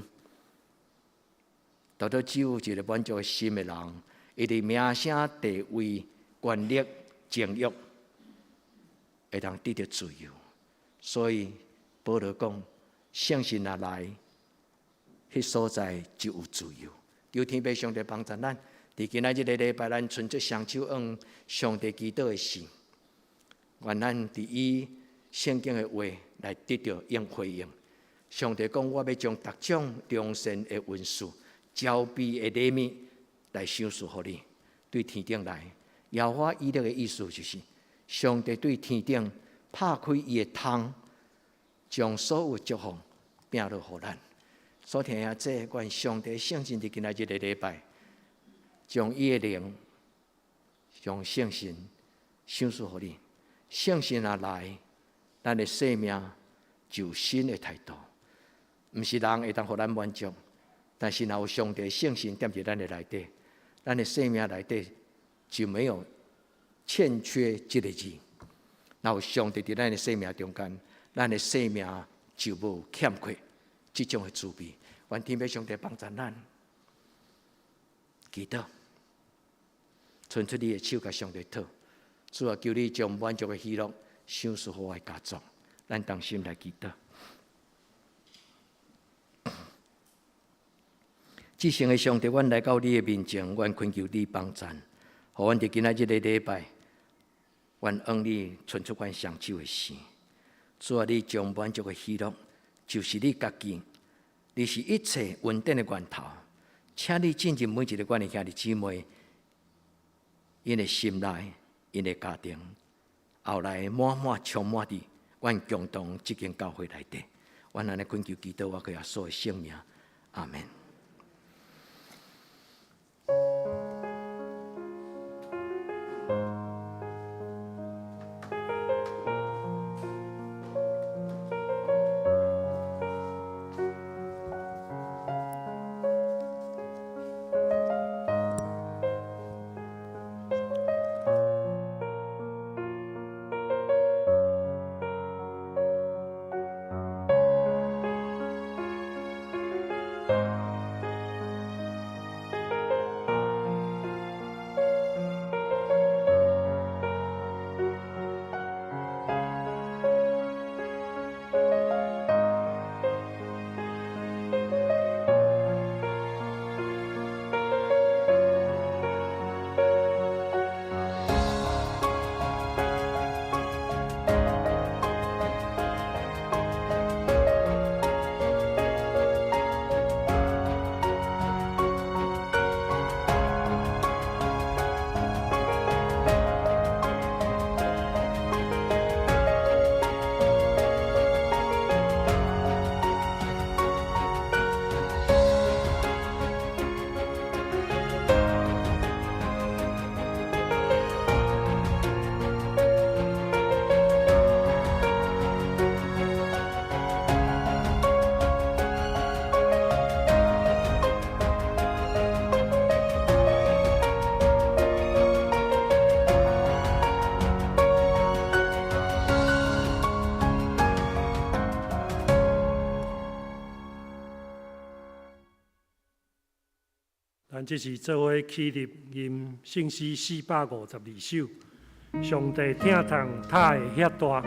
獨獨只有一个滿足的心的人，伊佇名聲、地位、權力、情欲，會當得著自由。所以保羅講，聖神若來，彼所在就有自由。求天父上帝幫助咱，佇今仔這个禮拜，咱伸出雙手向上帝祈禱的時，願咱佇伊聖經的話來得著應回應。上帝講，我欲將逐種良善的恩賜、澆備的禮物來賞賜予你。對天頂來，耶和華以勒的意思就是，上帝對天頂拍開伊的窗，將所有祝福摒落予咱。所聽的這，願上帝聖神佇今仔這个禮拜，將伊的靈、將聖神賞賜予你。聖神若來，咱的生命就有新的態度。毋是人會當予咱滿足，但是若有上帝聖神踮佇咱的內底，咱的生命內底就沒有欠缺這个字。若有上帝佇咱的生命中間，咱的生命就無欠缺這種的滋味。願天父上帝幫助咱，祈禱，伸出你的手，共上帝討。主啊，求你將滿足的喜樂賞賜予我的家族。咱同心來祈禱。至聖的上帝，阮來到你的面前，阮懇求你幫贊，予阮佇今仔這个禮拜，阮向你伸出阮雙手的時，主啊，你將滿足的喜樂，就是你家己，你是一切恩典的源頭，請你進入每一个阮的兄弟姊妹，𪜶的心內，𪜶的家庭，後來滿滿充滿佇阮共同這間教會內底，阮按呢懇求祈禱，我靠耶穌的聖名，阿們。咱這是做伙起立吟聖詩452首，上帝疼痛塔會遐大。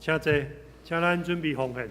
請坐，請咱準備奉獻。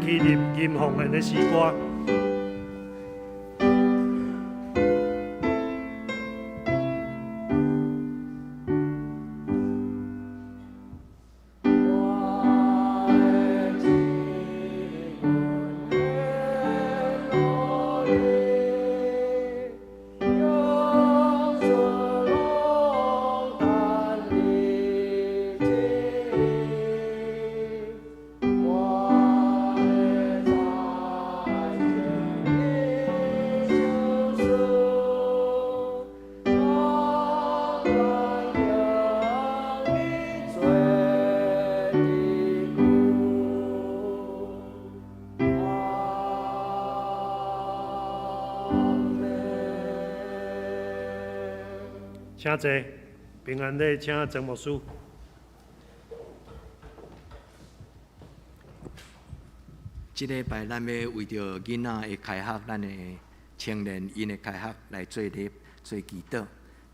起立吟奉獻的詩歌。請坐，平安禮，請曾牧師。這禮拜咱欲為著囡仔的開學，咱的青年𪜶的開學來做禮做祈禱。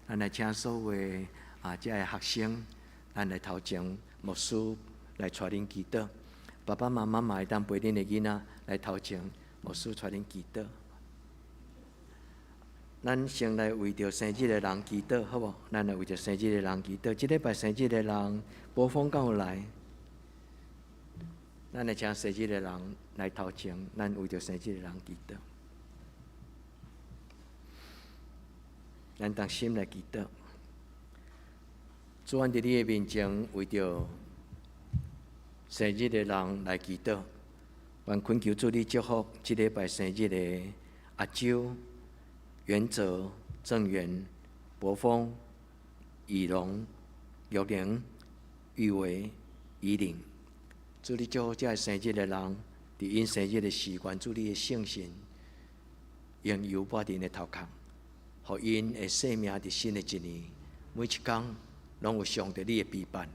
咱來請所有的啊，遮的學生，咱來頭前牧師來帶恁祈禱。爸爸媽媽嘛會當陪恁的囡仔來頭前，牧師帶恁祈禱。咱先來為著生日的人祈禱，好無？咱來為著生日的人祈禱。這禮拜生日的人，波峰敢有來？咱來請生日的人來頭前，咱為著生日的人祈禱。咱同心來祈禱。主，阮佇你的面前，為著生日的人來祈禱。阮懇求主你祝福這禮拜生日的阿周、元哲、鄭源、博峰、以龍、玉玲、玉維、怡玲。主你祝福這个生日的人，佇𪜶生日的時，願主你的聖神用油抹佇𪜶的頭殼，予𪜶的生命佇新的一年，每一工攏有上帝你的陪伴。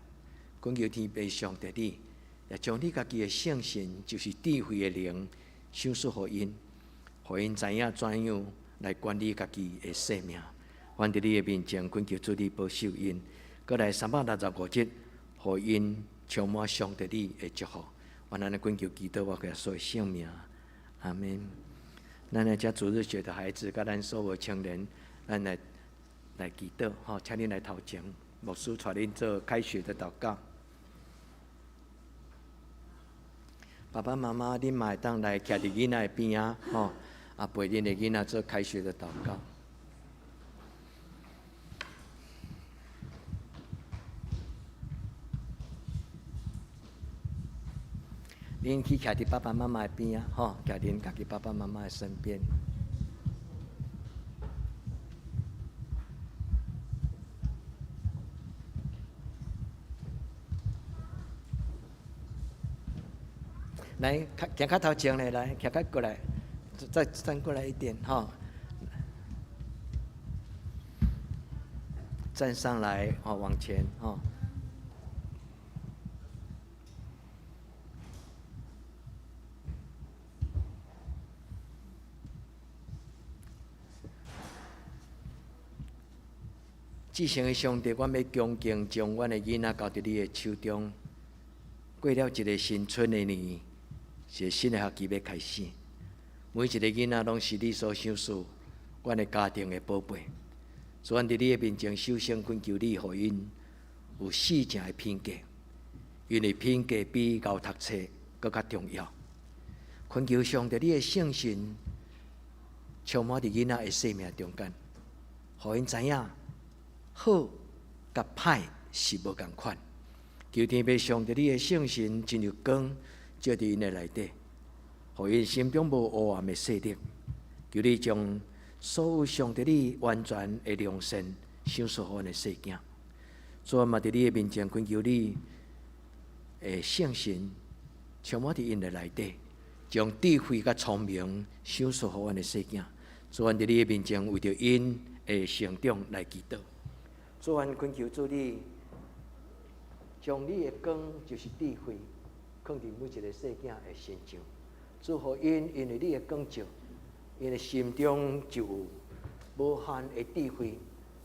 懇求天父上帝你，也將你家己的聖神，就是智慧的靈，賞賜予𪜶，予𪜶知影怎樣來管理家己的生命。阮佇你的面前懇求主你保守𪜶，閣來365日，予𪜶充滿上帝你的祝福。阮按呢懇求祈禱，我耶穌的聖名，阿門。咱來遮主日學的孩子，佮咱所有青年，咱來來祈禱，吼，請恁來頭前，牧師帶恁做開學的禱告。爸爸媽媽，恁嘛會當來徛佇囡仔的邊仔，吼，啊，陪恁的囡仔做開學的禱告。恁去徛佇爸爸媽媽的邊仔，吼，徛恁家己爸爸媽媽的身邊。來，較行較頭前咧，來，徛較過來，再站過來一點，吼。站上來，吼，往前，吼。至聖的上帝，阮欲恭敬將阮的囡仔交佇你的手中。過了一个新春的年，一个新的學期欲開始。每一个囡仔攏是你所賞賜，阮的家庭的寶貝。主，阮佇你的面前，首先懇求你，予𪜶有四正的品格，因為品格比𠢕讀冊閣較重要。懇求上帝，你的聖神充滿佇囡仔的生命中間，予𪜶知影好佮歹是無仝款。求天父上帝，你的聖神親像光照佇𪜶的內底，予𪜶心中無黑暗的勢力。求你將所有上帝你完全的良善賞賜予阮的細囝。主啊，嘛佇你的面前懇求你的聖神充滿佇𪜶的內底，將智慧佮聰明賞賜予阮的細囝。主，阮佇你的面前為著𪜶的成長來祈禱。主，阮懇求主你，將你的光，就是智慧，囥佇每一个細囝的身上。主，予𪜶因為你的光照，𪜶的心中就有無限的智慧。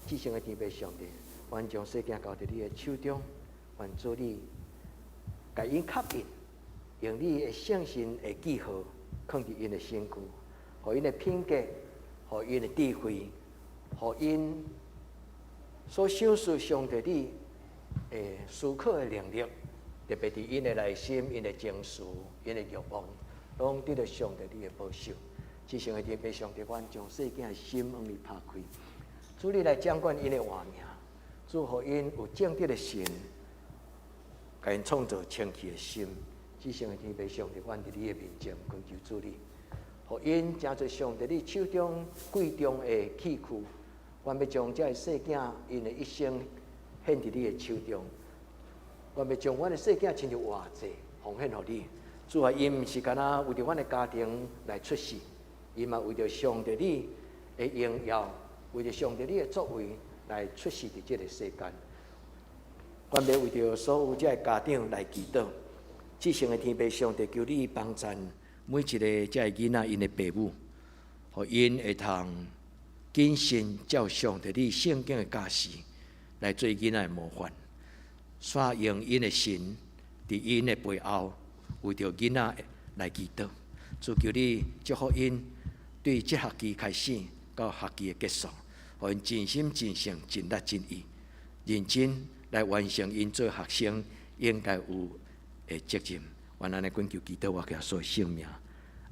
至聖的天父上帝，阮將細囝交佇你的手中，願主你共𪜶吸引，用你的聖神的記號，囥佇𪜶的身軀，予𪜶的品格，予𪜶的智慧，予𪜶所賞賜上帝你的思考的能力，特別佇𪜶的內心、𪜶的情緒、𪜶的慾望，攏得著上帝你的保守。至聖的天父上帝，阮將細囝的心向你拍開，主你來掌管𪜶的活命，主予𪜶有正直的神，共𪜶創造清氣的心。至聖的天父上帝，阮佇你的面前懇求主你，予𪜶成做上帝你手中貴重的器具。阮欲將這个細囝𪜶的一生獻佇你的手中，阮欲將阮的細囝親像活祭奉獻予你。主啊，𪜶毋是干焦為著阮的家庭來出世，𪜶嘛為著上帝你的榮耀，為著上帝你的作為來出世佇這个世間。阮欲為著所有這个家長來祈禱，至聖的天父上帝，求你幫贊每一个這个囡仔𪜶的爸母，予𪜶會通謹慎照上帝你聖經的教示來做囡仔的模範，煞用𪜶的神佇𪜶的背後為著囡仔來祈禱。主求你祝福𪜶對這學期開始到學期的結束，予𪜶盡心盡性盡力盡意，認真來完成𪜶做學生應該有的責任。阮按呢懇求祈禱，我耶穌的聖名，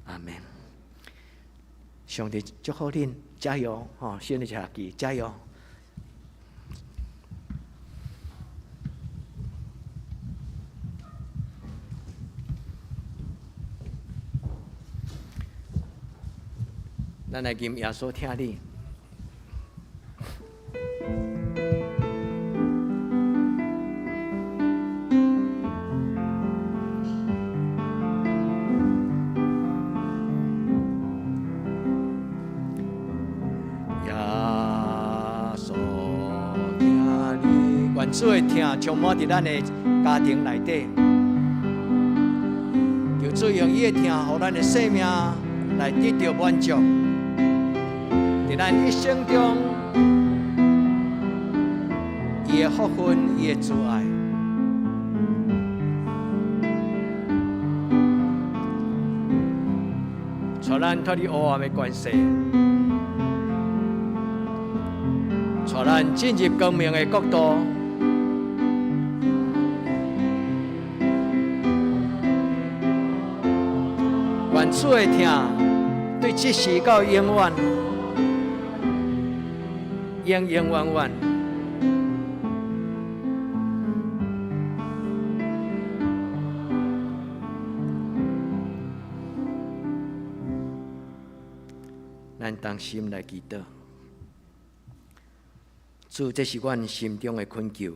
阿門。上帝祝福恁，加油！吼，新的一學期加油！咱來吟耶穌疼你。耶穌疼你，願主的疼充滿佇咱的家庭內底，求主用伊的疼，予咱的生命來得著滿足。佇咱一生中，伊的福分，伊的慈愛，帶咱脫離黑暗的權勢，帶咱進入光明的國度。願主的疼，對這時到永遠，永永遠遠。咱同心來祈禱，主，這是阮心中的懇求。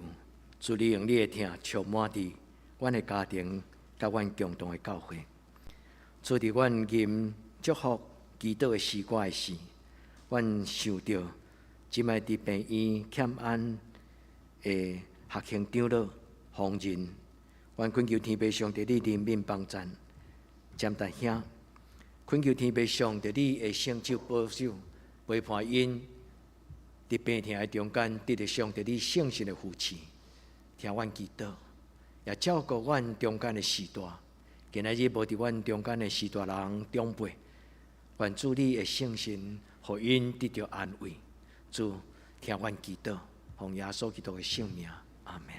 主，你用你的疼充滿佇阮的家庭，佮阮共同的教會。主，佇阮吟祝福祈禱的詩歌的時，阮想著這擺佇病院欠安的學生長老洪仁，阮懇求天父上帝你憐憫幫贊，詹達兄，懇求天父上帝你的聖手保守陪伴𪜶佇病痛的中間，得著上帝你聖神的扶持，聽阮祈禱，也照顧阮中間的序大。今仔日無佇阮中間的序大人長輩，願主你的聖神予𪜶得著安慰。主，聽阮祈禱，奉耶穌基督的聖名，阿門。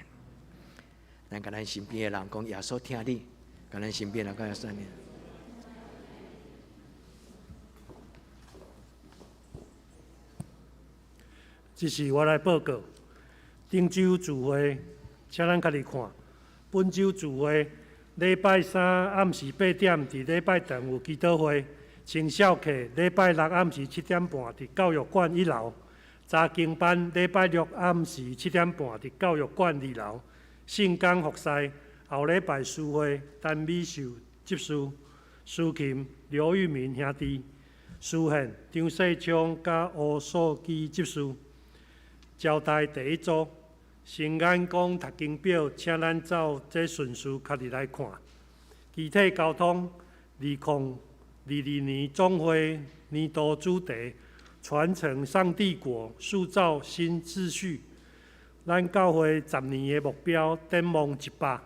咱共咱身邊的人講，耶穌疼你，共咱身邊的人講耶穌疼你。這是我來報告，頂週聚會，請咱家己看。本週聚會，禮拜三暗時8點，佇禮拜堂有祈禱會；青少課禮拜六暗時7點半，佇教育館一樓；查經班禮拜六暗時7點半，佇教育館二樓；聖工服侍後禮拜書會，陳美秀執事，司琴劉玉明兄弟，司獻張世昌佮吳素基執事。招待第一組，新眼光讀經表，請咱照這順序家己來看。機體交通，2022年總會年度主題：傳承上帝國，塑造新秩序。咱教會10年的目標，展望100，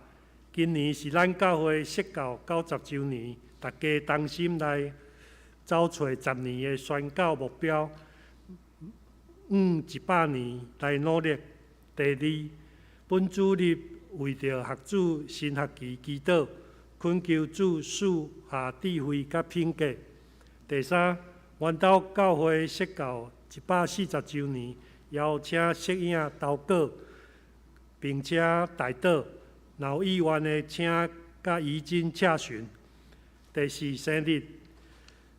今年是咱教會設教90週年，大家同心來走揣10年的宣教目標，往100年來努力。第二，本主日為著學子新學期祈禱，懇求主賜下智慧佮品格。第三，阮兜教會設教140週年，邀請攝影投稿，並且代禱。若有意願的，請佮怡珍洽詢。第四，生日，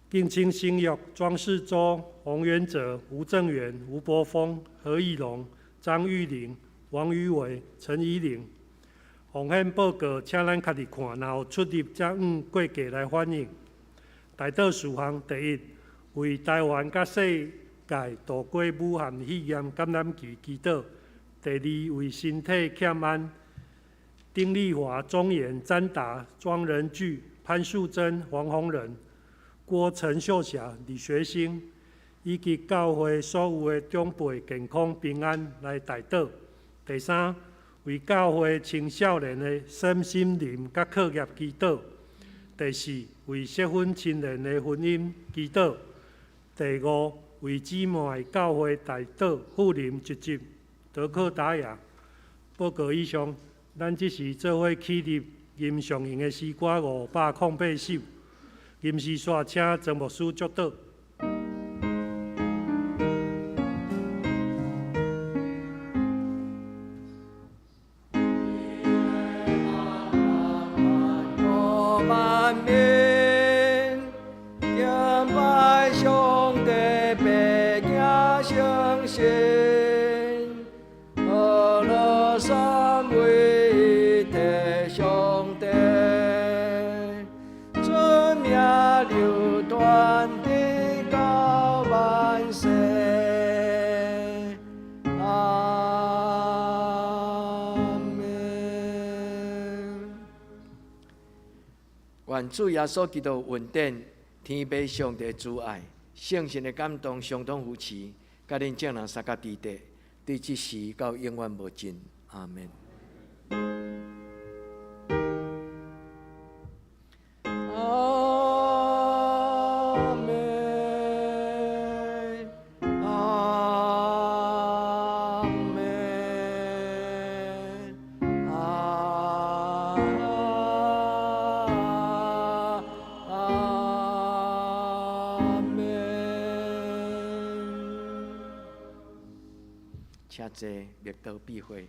敬請省約莊世洲、洪元哲、吳正元、吳伯峰、何義龍、張玉玲、王宇偉、陳怡玲。奉獻報告，請咱家己看，若有出入，才按過價來反映。代禱事項：第一，為台灣佮世界度過武漢肺炎感染期祈禱；第二，為身體欠安丁麗華、鍾妍、詹達、莊仁巨、潘素貞、黃宏仁、郭陳秀霞、李學興，以及教會所有的長輩健康平安來代禱。第三，為教會青少年的身心靈佮課業祈禱。第四，為適婚青年的婚姻祈禱。第五，為姊妹教會代禱，富林直接德克達雅。報告以上，咱這時做伙起立吟上用的詩歌508首。吟詩煞請曾牧師祝禱。萬民，敬拜上帝，白行聖神，和樂三位一體上帝，尊名流傳直到萬世。阿們。願主耶穌基督恩典、天父上帝慈愛、聖神的感動、相當扶持，佮恁眾人相佮佇佇，對這時到永遠無盡。阿們。阿們，阿們，阿們。請坐，默禱閉會。